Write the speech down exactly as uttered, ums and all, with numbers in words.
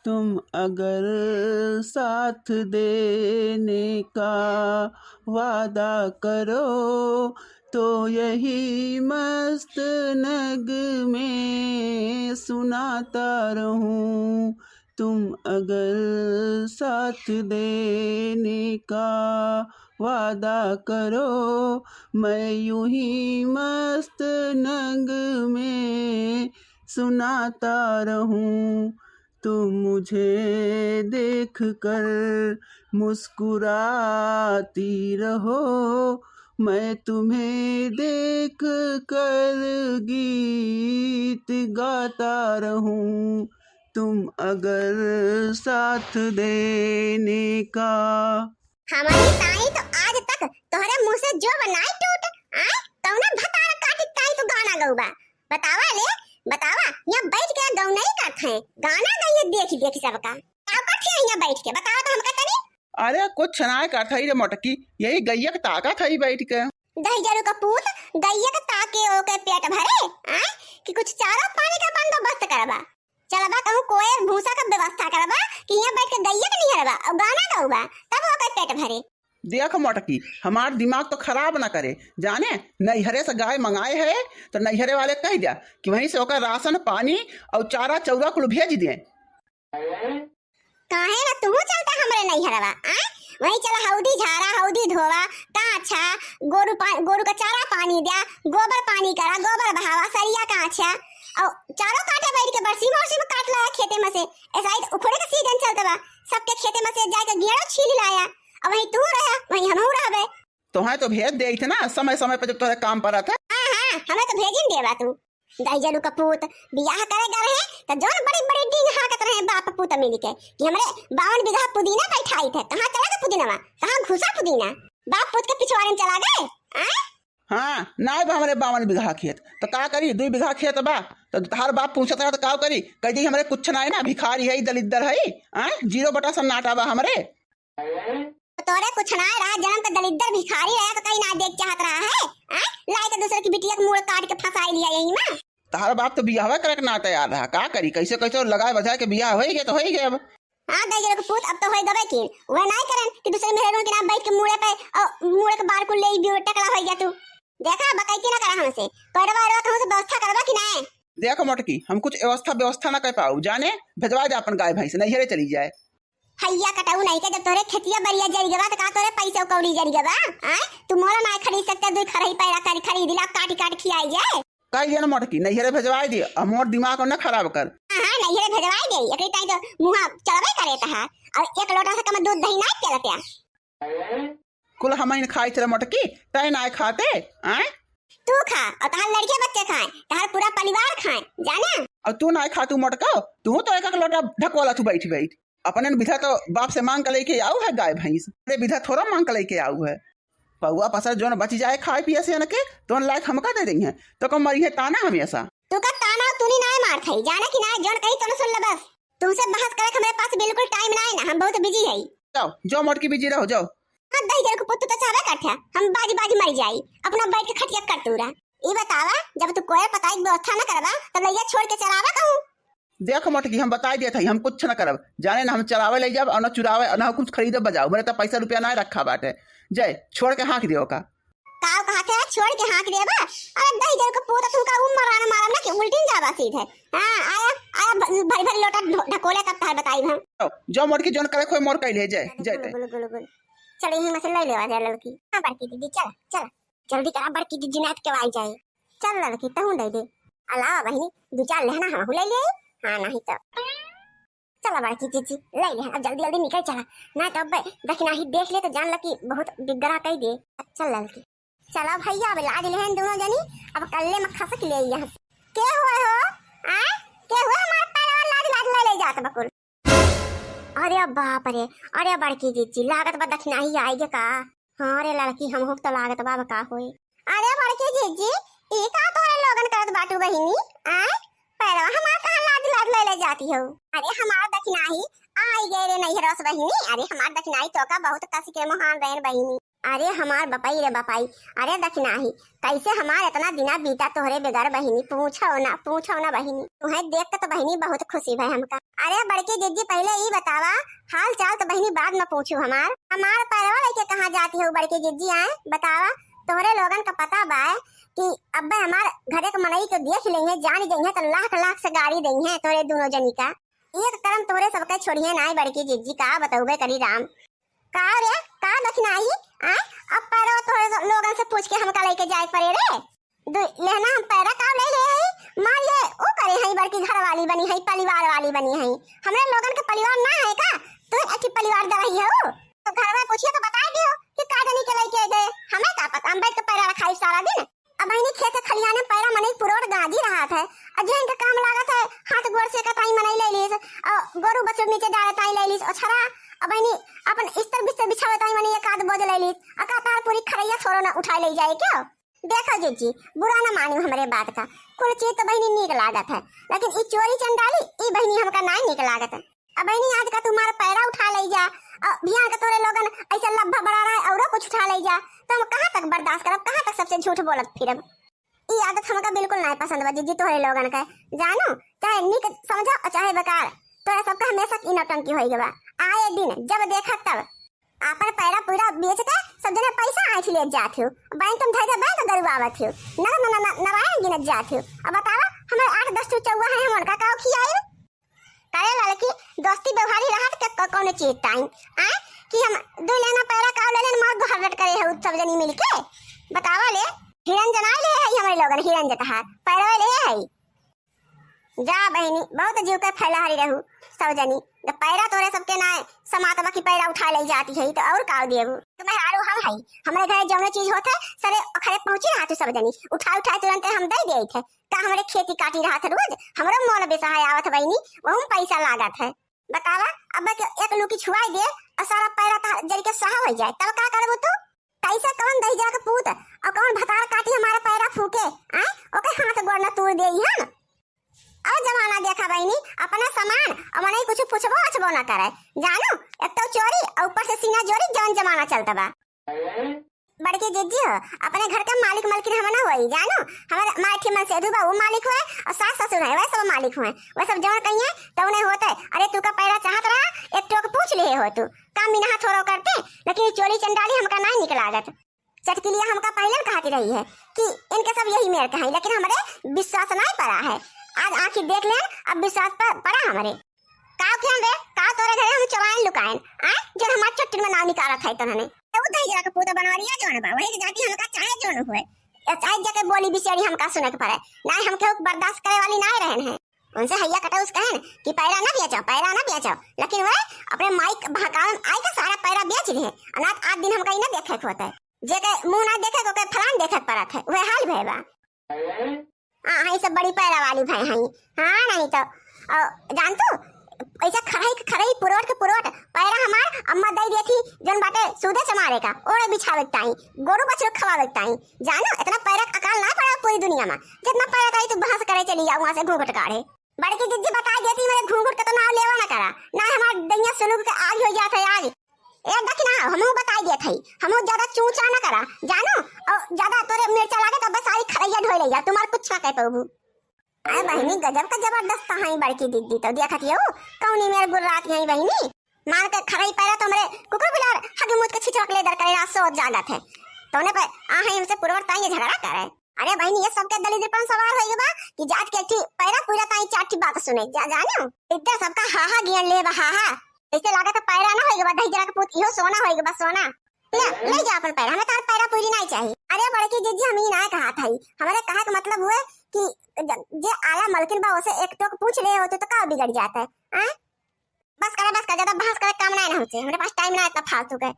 तुम अगर साथ देने का वादा करो, तो यही मस्त नगमे सुनाता रहूं। तुम अगर साथ देने का वादा करो, मैं यूं ही मस्त नगमे सुनाता रहूं। तुम मुझे देख कर मुस्कुराती रहो, मैं तुम्हें देख कर गीत गाता रहूं। तुम अगर साथ देने का। हमारी ताई तो आज तक तोहरे मुंह से जो बनाई टूट, आय, कौना भतार काटी ताई तू गाना गौबा? बतावा ले, बतावा, यहाँ बैठ के गौनई करत हैं, गाना गइए देखी देखी सबका। का करत है यहाँ बैठ के, बतावा तो हमका तनी। अरे कुछ ना करत हई रे मोटकी, यही गइया के ताकत हई बैठ के। दहिजरू का पूत, गइया के ताके ओके पेट भरे, आय, कि कुछ चारा पानी का बंदोबस्त करबा। चलबा कहूँ कोयर भूसा का व्यवस्था करबा कि यहाँ बैठ के गइया के निहरबा और गाना गौबा, तब ओकर पेट भरे। देख मोटकी, हमार दिमाग तो खराब ना करे, जाने, नैहरे से गाय मंगाए है तो नैहरे वाले कह दिया कि वहीं से ओकर राशन पानी और चारा चौरा कुल भेज दिए। काहे ना तू चलता हमरे नैहरवा, आय? वहीं चला हौदी झारा, हौदी धोवा, काछा, गोरू पा-, गोरू का चारा पानी द्या, गोबर पानी करा, गोबर बहावा, सरिया काछा, और चारों काठे बैठ के बरसी मौसम में काट लाया खेते में से। ऐसा ही तो उखड़े का सीजन चलता बा, सबके खेते में से जाके गेड़ो छील लाया, और वहीं तू रहा, वहीं हमहू रहबे। तोहे तो भेज देइत ना समय समय पर जब तोहरे काम पड़त है। हाँ, हाँ, हमें तो भेजिन देबा तू। दहिजरू का पूत, बियाह करे गए रहे, तो जौन बड़ी बड़ी डींग हाकत रहे बाप पूत मिल के कि हमरे बावन बीघा पुदीना बैठाई थे। कहाँ चला गए पुदीनवा? कहाँ घुसा पुदीना? बाप पूत के पिछवाड़े में चला गए, आय? हाँ, ना बा हमरे बावन बीघा खेत, तो का करी? दुई बीघा खेत बा, तो तहार बाप पूछत रहा तो का करी? कह दी हमरे कुछ ना है ना, भिखारी है, दलिद्दर है, आय? जीरो बटा सन्नाटा बा हमरे। तो तोरे कुछ ना रहा, जन्म का दलिद्दर भिखारी रहा तो कहीं ना देख चाहत रहा है, आय? लाई तो दूसरे की बिटिया के मूड़ काट के फंसाई लिया यही में। तहार बाप तो बियाहवा करे के ना तैयार रहा, का करी? कैसे कैसे लगाए बजाए के बियाह होई गए तो होई गए अब। हाँ, दहिजरू के पूत, अब तो होई गबे की। वह नाई करन कि दूसरे मेहरारू के नाम बैठ के मूड़े पे, और मूड़े के बार कुल ले बियो टकला होई गया तू। देखा, बकैती ना करा हमसे। पैरवा वैरवा कहूँ से व्यवस्था करबा कि नाई? देख मोटकी, हम कुछ व्यवस्था व्यवस्था ना कर पाऊ, जाने, भेजवा दे अपन गाय भैंस, नैहरे चली जाए। हैया कटाऊ नहीं के, जब तोरे खेतिया बरिया जरी गवा, तो का तोरे पैसा कौड़ी जरी गवा? आय? तू मोला नाई खरीद सकते, दुई खरही पैरा कर खरीद ला, काटी काटी खियाई जाए। कह दिया ना मोटकी, नैहरे भेजवाई दे, अब मोर दिमाग न खराब कर। हाँ, हाँ, नैहरे भेजवाई दे, एकरी ताई तो मुँहा चलबे करे तहार, और एक लोटा से कम दूध दही नाई पियलत्या। कुल हमइन खाई थे मोटकी, तय नाई खाते, आय? तू खा, और तहार लड़के बच्चे खाए, तहार पूरा परिवार खाए, जाने? और तू नाई खा, तू मोटको, तू तो एक एक लोटा ढकोला तू बैठ बैठ। अपने बिधा तो बाप से मांग के लेके आऊ है गाय भैंस, अरे बिधा थोड़ा मांग के लेके आऊ है। पौआ पसर जौन बची जाए खाए पिए से इनके, तौन लायक हमका दे देइहैं, तो कम मरी है ताना हमेशा। तू का ताना तूनी नाय मारत है, जाना कि नाय, जौन कही तौन सुन ले बस। तुमसे बहस करे के हमरे पास बिल्कुल टाइम नाय ना, हम बहुत बिजी है। जाओ, जो मोटकी बिजी रहो, जाओ। हाँ, दहिजरू के पुत, तू तो चाहबे करत है, हम बाजी बाजी मर जाई, अपना बैठ के खटिया कर तूरा। ई बतावा, जब तू कोई पताई के व्यवस्था न करबा, तब लइया छोड़ के चलावा कहूँ। देख मोटकी, हम बताई देत हई, हम कुछ न करब। जाने न हम चरावे ले जाब, और न चुरावे, और न कुछ खरीदब बजाओ। मेरे तो पैसा रुपया ना रखा बाटे। जय, छोड़ के हाँक दियो का। काव कहा थे, छोड़ के हाँक देबा? अरे दहिजरू के पूत, तुमका उ मरान मारब ना कि उल्टिन जाबा सीधे। हाँ, आया, आया, भ-, भरी भरी लोटा ढो-, ढकोले तब तहार बताई हम। जाओ, जो मोटकी जौन करे खोए मोर कैले, जय, जय गुल, ते। गुल, गुल, गुल। चल, यही में से ले लेवा जाए ललकी। हाँ, बड़की दीदी, चल, चल। जल्दी करा, बड़की दीदी नाथ के आई जाए। चल ललकी, तहूँ दे दे। अलावा बहिनी, दू चार लेहना हमहू ले ले। हाँ, नहीं तो। चला बड़की जीजी, ले ले, अब जल्दी जल्दी निकल चला, ना तो अब दखिनाही देख ले तो जान ल कि बहुत बिगड़ा कई दे। चल ललकी। चला भैया, अब लाद लेहन दोनों जनी, अब कल्ले में खसक ले यहाँ से। के हुए हो? आ? के हुए हमारे पैरवा लाद लाद ले ले जात बकुल। अरे बाप रे, अरे बड़की जीजी, लागत बा दखिनाही आई गे का? हाँ रे लड़की, हमहू के तो लागत बा, अब का होई? अरे बड़की जीजी, ई का तोरे लोगन करत बाटू बहिनी? आय, पैरवा हमार कहाँ लाद लाद ले ले जाती हो? अरे हमार दखिनाही आई गए रे नैहरस बहिनी, अरे हमार दखिनाही तो का बहुत कस के मोहान रहन बहिनी। अरे हमार बपाई रे बपाई, अरे दखिनाही, कैसे हमार इतना दिना बीता तोहरे बगैर बहिनी, पूछो ना, पूछो ना बहिनी। तुहें देख के तो बहिनी बहुत खुशी भय हमका। अरे बड़की जिज्जी, पहले ई बतावा, हाल चाल तो बहिनी बाद में पूछू हमार। हमार पैरवा लेके कहाँ जाती हो बड़की जिज्जी, आए बतावा। तोहरे लोगन का पता बा कि अब्बे हमार घरे के मनई के देख लेइहें, जान जइहें तो लाख लाख से गारी देइहें तोहरे दोनों जनी का। एक करम तोहरे सबके छोड़िए नाई बड़की जिज्जी, का बतउबे करी राम। का रे, का दखिनाही? आ, अब पैरो तोहरे लोगन से पूछ के हमका लेके जाए पड़े रे। दु-, लेहना हम पैरा का ले ले हई, मार ये ऊ करे हई, बड़की घर वाली बनी हई, परिवार वाली बनी हई। हमरे लोगन के परिवार ना है का? तू एक ही परिवार दे रही हो। तो घर में पूछिए तो बताई दियो कि का जनी के लेके गए। हमें का पता, हम बैठ के पैरा रखाई सारा दिन। अब बहिनी खेत खलिहाने पैरा मनई पुरोट गाजी रहत है। अ जे इनका काम लागत है, हाथ गोड़ सेकत आई मनई ले लीस, अ गोरू बछरू नीचे डालत आई ले लीस, अ छरा, अब बहिनी अपन इस्तर बिस्तर बिछावत आई मनई एक आध बोझ ले लीस, अ का तार पूरी खरैया छोरो ना उठाए ले जाए क्या? देखो जिज्जी, बुरा ना मानियो हमरे बात का, कुल चीज तो बहिनी नीक लागत है, लेकिन ई चोरी चंडाली, ई बहिनी हमका नाई नीक लागत है। अब बहिनी, आज का तुम्हारा पैरा उठा ले जा, और बिहान का तोरे लोगन ऐसे लब्बा बड़ा रहा है, औरो कुछ उठा ले जा, तो हम कहाँ तक बर्दाश्त करब, कहाँ तक सबसे झूठ बोलत फिरब? ई आदत हमका बिल्कुल नाई पसंद बा जिज्जी तोहरे लोगन के। जानो, चाहे निक समझो और चाहे बेकार, तोरा सबका हमेशा ई नौटंकी होई गवा। आए दिन जब देखा तब आपन पैरा पूरा बेच के सब जने पैसा आँख ले जात हो, बैंक में धर दे, बैंक दरुआवत हो, न, न, न, न, नारायण गिनत जात हो। अब बतावा, हमारे आठ दस ठो चौवा है, हम उनका काव खियाई? काहे लड़की, दोस्ती व्यवहारी रहत के क-, कौनो चीज ताई, आय? कि हम दू लेना पैरा काव ले लेन, मार घरट करे है सब जनी मिलके। बतावा ले, हिरन जनाई ले है हमरे लोगन, हिरन जतहार, पैरवे ले है। जा बहिनी, बहुत जीव के फैलाहरी रहू सब जनी। जब पैरा तोरे सबके ना समात बा कि पैरा उठा ले जाती है, तो और काव देबू? तुम्हें हारू हम है, हमरे घरे जौने चीज होत है, सरे खरे पहुँची रहा तू सब जनी, उठा उठा तुरंते हम दे देत है। का हमरे खेती काटी रहत है रोज, हमरो मोल बेसहाय आवत बहिनी, वहू में पैसा लागत है। बतावा, अब के एक लुकी छुआई दे और सारा पैरा तहार जल के सहा हो जाए, तब का करबू तू? कैसे कौन दहिजरा के पूत और कौन भतार काटी हमारे पैरा फूके, आय? ओके हाथ गोड़ न तूर देई हम। और जमाना देखा बहिनी, अपना सामान और मनई कुछ पूछबो अछबो ना करे, जानो? एक तो चोरी और ऊपर से सीना जोरी, जौन जमाना चलत बा। बड़की जिज्जी हो, अपने घर के मालिक मलकिन हम ना होई, जानो? हमारे, हमारे ठिमन सेधु बा, वो मालिक होए, और सास ससुर है, वह सब मालिक होए, वह सब जौन कहिए, तौने होते। अरे तू का पैरा चाहत रहा, एक टोक पूछ लिए हो तू, काम बिना थोड़ो करते, लेकिन ये चोरी चंडाली हमका नाई निक लागत। चटकिलिया हमका पहले न कहती रही है कि इनके सब यही मेर के हैं, लेकिन हमरे विश्वास नाई पड़ा है। आज आँखी देख लेन, अब विश्वास प-, पड़ा हमरे। काव किहन रे, काव तोरे घरे हम चोराइन लुकाइन, आय? जौन हमार चट्टी में नाव निकारत है तोहने। तो उ दहिजरा के पूत बनवरिया जौन बा, वही के जाति हमका चाहे जौन हुए। या चाहे जाके बोली बिसेरी हमका सुने के पड़े। नाहीं हम केहू के बर्दाश्त करे वाली नाहीं रहन है। उनसे हैया कटौस कहन कि पैरा ना बेचो, पैरा ना बेचो। लेकिन वह अपने माई के बहकावन आई के सारा पैरा बेच दिहे। अनाथ आठ दिन हमका ई ना देखे के होता है। जे के मुंह ना देखे के, ओके फलान देखे के पड़त है। वह हाल भय बा। हाँ, हाँ, ई सब बड़ी पैरा वाली भय हैं। हाँ, नहीं तो, अ, जान तू, ऐसे खरई के खरई, पुरोट के पुरोट, पैरा हमार अम्मा दई देती, जौन बाटे सूदे से मारे का, ओढ़े बिछावे के ताई, गोरू बछरू खवावे के ताई। जानो, इतना पैरा का अकाल ना पड़ा पूरी दुनिया में, जितना पैरा ताई तू बहस करे चली जाओ वहाँ से घूंघट काढ़े। बड़की जिज्जी बताई देती, मेरे घूंघट का तो नाम लेवा ना करा, ना हमार दैया सुलुग के आग हो जात है आग। ए, देखी ना, हमहू बताई देत हई, हमहू ज्यादा चूचा ना करा, जानो? और ज्यादा तोरे मिर्चा लागे तो बस सारी खरैया ढोई ले जा, तुम्हार कुछ ना कह पाबू। अरे बहिनी, गजब का जबरदस्त हई बड़की दीदी, तो देखत हऊ, कौनी मेर गुर्रात हई बहिनी। मार के खरई पैरा तो हमरे कुकुर बिलार हगी मुत के छिछक ले दर करे, रात सोत जागत है। तौने पे आ हई हमसे पुरवर ताई ये झगड़ा करे। अरे बहिनी, ये सबके दलिद्रपन सवार होई बा कि जात के एक ठी पैरा पूरा ताई चार ठी बात सुने, जा, जानो? इधर सबका हाहा गियन ले बा, हाहा। ऐसे लागत है पैरा ना होई बा, दहिजरा के पूत, इहो सोना होई बा, सोना। ले, ले जा अपन पैरा, हमें तार पैरा पूरी नहीं चाहिए। अरे बड़की जिज्जी, हम ई ना कहत हई, हमरे कहा के मतलब हुए कि ज-, जे आला मलकिन बा, ओसे एक टोक पूछ ले हो तो, तो का बिगड़ जाता है, हैं? बस करा, बस करा, ज्यादा बहस करे काम नहीं ना होचे, हमरे पास टाइम ना इतना फालतू के।